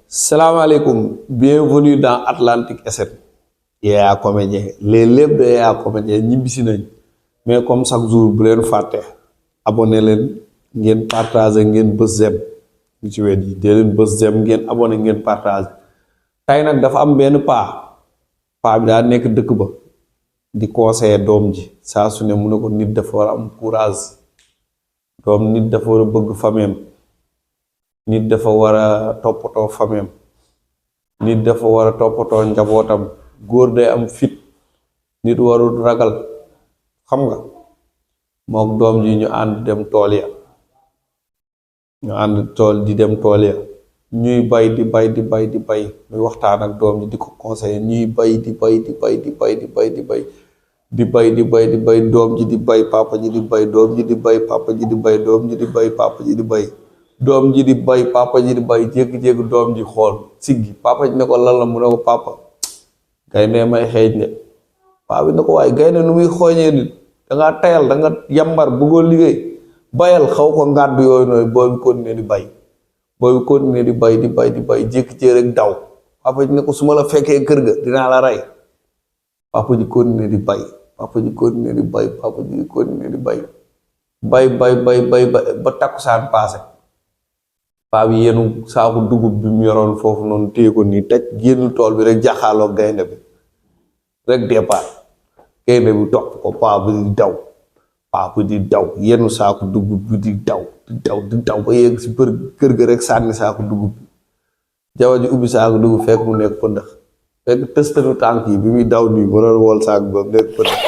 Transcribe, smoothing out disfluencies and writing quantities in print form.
Salam alaikum, bienvenue dans Atlantique SN. Yaya comédien, les lépp de Yaya comédien ñibbisi nañ mais comme chaque jour bu leen fàtte abonné leen ngeen partager ngeen bës j'aime ñu ci wet yi dee leen bës j'aime ngeen abonné ngeen partager. Tey nag dafa am benn paa bi daa nekk dëkk ba di conseiller doom ji saa su ne mu ne ko nit dafa war a am courage, doom nit dafa war a bëgg fameem, nit dafa war a toppatoo fameem, nit dafa war a toppatoo njabootam, góor day am fit, nit warul ragal, xam nga mook doom ji ñu ànd dem tool ya, ñu ànd tool di dem tool ya ñuy bay di bay muy waxtaan ak doom ji di ko conseiller ñuy bay di bay doom ji di bay papa ji di bay doom ji di bay papa ji di bay doom ji di bay papa ji di bay doom ji di bay papa ji di bay jékki-jékki doom ji xool siggi papa ji ne ko lan la mu ne ko papa gaynde may xeeñ de papa bi ne ko waaye gaynde nu muy xooñee nit dangaa tayal da nga yambar bëggoo liggéey bayal xaw ko ngàddu yooyu noonu booy bi continuer di bay jékki-jékki rek daw papa ji ne ko su ma la fekkee kër ga dinaa la rey papa ji continuer di bay ba takkusaan paase paa bi yenu saaku dugub bi mu yoroon foofu noonu téye ko nii taj génn tool bi rek jaxaaloo gaynde bi rek départ gaynde bi topp ko paa bi di daw yenu saaku dugub bi di daw ba yegg si kër ga rek sànni saaku dugub bi jawa ji ubbi saaku dugub fekk mu nekk pëndax fekk tëstanu tànk yi bi muy daw nii mu doon wool saaku ba mu nekk pëndax